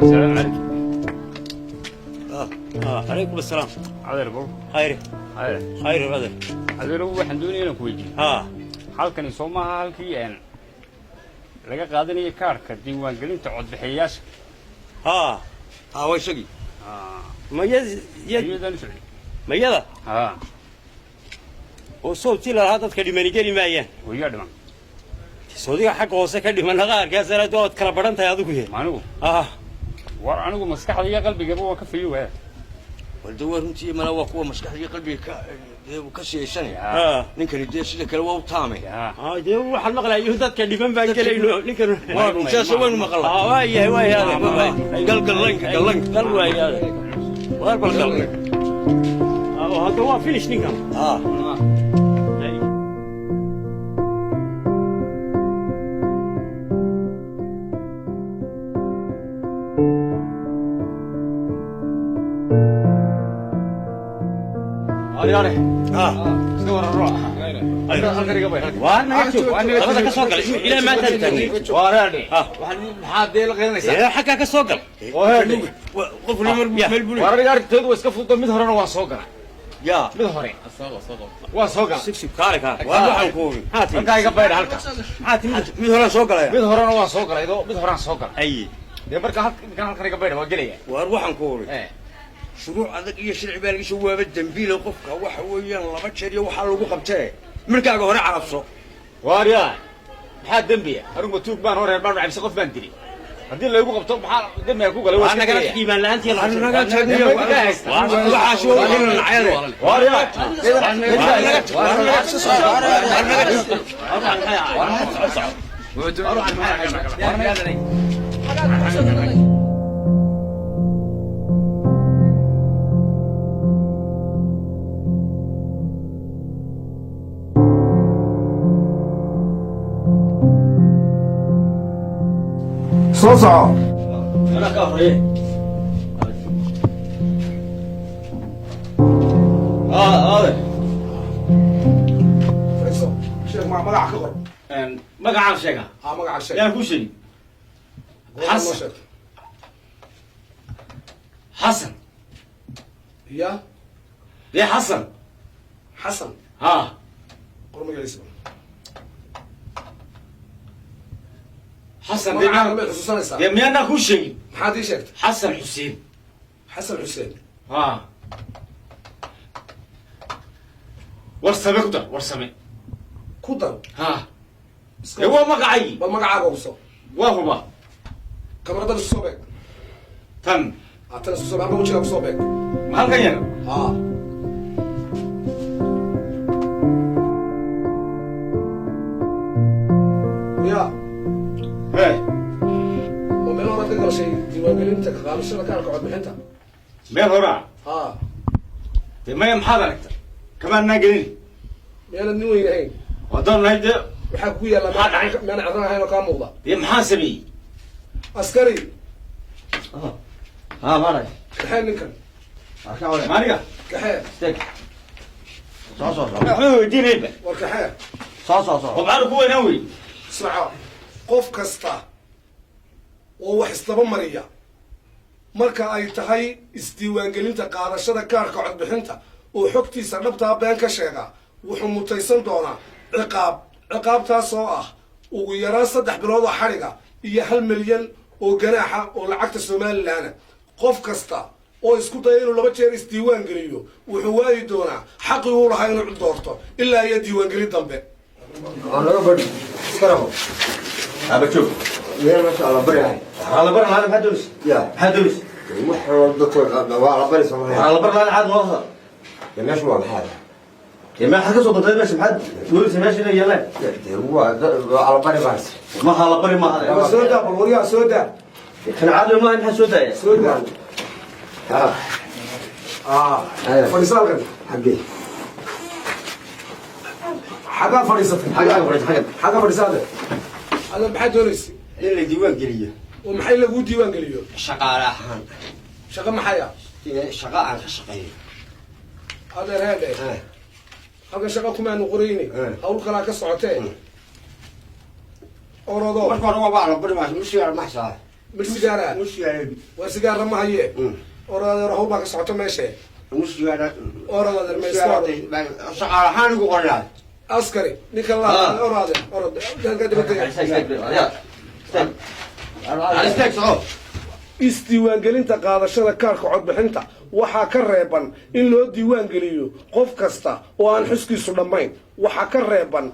Asalaamu calaykum. Calaykum asalaam. Adeer bol. Khayr. Adeer. Khayr, adeer. Adeer, waxaan doonaya inaan ku weydiiyo. Ha. Halkani soo maaha halkii laga qaadanayay kaarhka diiwaangelinta codbixiyayaasha? Ha. Ha, waa isagii. Mayad? Iyadaan u socday. Mayada? Ha. Oo soobtii lalahaa dadka dhimani geli maayaan? Waygaa dhiman. Soodiga xagga hoose ka dhiman qaarkaasana waad kala baran tahay adigu ye. Ma anigu? Ah. War, anigu maskaxda iyo qalbigaba waan ka fayo waaya. Walde, waa runtii, mala waa kuwa maskaxda iyo qalbiga ka dee ka siyaysanaya. Ha. Ninkani dee sida kale waa u taamay. Ha, dee waxaan maqlayo dadka dhiman baan gelayno ninkan. Waa sidaas, waynu maqalnaa. Ha, waa yahay, waa yahay. Gal, gal laynka, gal laynka. Gal waa yahay, waar bal gal. Hadda waa finish ninkan. Ha. Ha. Waar naga joog, labada ka soo gal, ilaa maantaan taagnay. Ha. Maxaad dee la qeynaysaa? Ee, xaggaa ka soo gal. Qof meel meel buu. War, aniga arrinteedu waa iska fududo, mid horena waan soo galaa. Ya. Mid hore waan soo galaa. Sug, sug, kaale, kaale. Waa waxaan ku ogi. Maxaa timi? Halkaa iga baydha halka. Maxaa timi? Mid hore soo galaya. Mid horena waan soo galay, mid horaan soo galay. Ay. Dee marka halkan, halkan iga baydha, waa gelaya. Waar, waxaan ku ogi. Eh. Shuruuc adag iyo sharci baa laga soo waaba dambiila qofka waxa weeyaan laba jeer iyo waxaa lagu qabtee markaaga hore carabso. Waaryaa, maxaa dembiya? Anigu ma tuug baan hore baan cabsi qof baan dilay? Haddii laygu qabto, maxaa dembiga ku galay? Waa waa iska nagala gelaya. iimaan la'aantii. Naga tagniyo. Waxaas waa wixii la nacayade. Waaryaa. Soo soco. Anaa ka horeeye. Aade. Fadhiiso, sheeg magaca ka qor. Magacaan sheega? Haa, magaca sheeg. Yaan kuu sheegi? Goor Xasan. noo sheeg. Xasan. Ya? Dee Xasan. Xasan? Ha. Qor magaciisa. Xasan dee. Magacaaga ma xusuusanaysaa? Dee miyaanaa kuu sheegin? Maxaad ii sheegtay? Xasan Xuseen. Xasan Xuseen. Ha, Warsame ku dar, Warsame. Ku dar. Ha, dee waa magacay. Bal magacaaga hubso. Waa huba. Kamaradan isku soo beeg. Tan? Haa, tan isku soo beeg, halka wejigaa kusoo beeg. Ma halkan yar? Haa. Ya. He. Ma meel horaad ka galashay diiwaangelinta qaadashada kaarka codbixinta? Meel horaa? Haa. Dee maya, maxaad aragta? Kamaanaa gelin. Miyaanad nin weyn ahayn? Haddaan nahay dee. Waxaa kugu yaalla Maxaa dhacay? Miyaan cadran ahayn oo kaa muuqda? Dee maxaan sameeyey? Askari. Ha, maray. Kaxee ninkan. Maaniga? Kaxee. Soo soo soo. Waxba weydiinayba. War, kaxee. Soo soo soo. Oo maxaanu ku weynaan wey? Ismaca, qof kasta oo wax isdaba mariya marka ay tahay isdiiwaangelinta qaadashada kaarka codbixinta oo xogtiisa dhabtaa been ka sheega, wuxuu mutaysan doonaa ciqaab, ciqaabtaas oo ah ugu yaraan 3 bilood oo xadhiga iyo 1 milyan oo ganaaxa oo lacagta Somalilandna. Qof kasta oo isku daya inuu laba jeer isdiiwaan geliyo wuxuu waayi doonaa xaqii uu lahaa inuu doorto ilaa iyo diiwaangelin dambe. Laga badhi iska rabo. Aba joog. Meel meesha ala bari ahay. Waxaa la bari lahaa, maxaa doonaysa? Ya. Maxaa doonaysa? Wax dadka waa la bari Soomaaliya. Waxaa la bari lahaa caad noo hadal. Ya, meesha waa maxaa? Dee maxaad ka soo dantay meesha? Maxaad doonaysa meesha inay yeelaan? Dee waa ala bari baas. Maha la bari maaha. Soo daa bal, waryaa, soo daa. Kan caadi maaha, maxaa soo daaya? Soo daa. Ha. Fadhiisa halkan. Xaggee? Xaggaa fadhiisatay? Xagga xagga fadhiisa, xagga. Xaggaa fadhiisaade. Ada, maxaa doonaysa? In la diiwaan geliyo. Oo maxay laguu diiwaan geliyo? Shaqaale ahaan. Shaqo maxay ah? Shaqo aan ka shaqeeyo. Adeer, heedhe, halkan shaqa kumaanu qorayne. Hawl kalaa ka socotee, orodo. Marka hore waaba ala bari maas, misi maxsaa. Mid sigaara? Nus sigaara. Waa sigaarna ma haye. Orod adeer, hawl baa ka socoto meeshe. Nus sigaara. Orod adeer, ma iska orod. Shaqaale ahaan igu qornaa. Askari ninka la orod adeer, orod halkaa dibadda. Istaag, soco. Isdiiwaangelinta qaadashada kaarka codbixinta waxaa ka reeban in loo diiwaangeliyo qof kasta oo aan xuskiisu dhammayn. Waxaa ka reeban.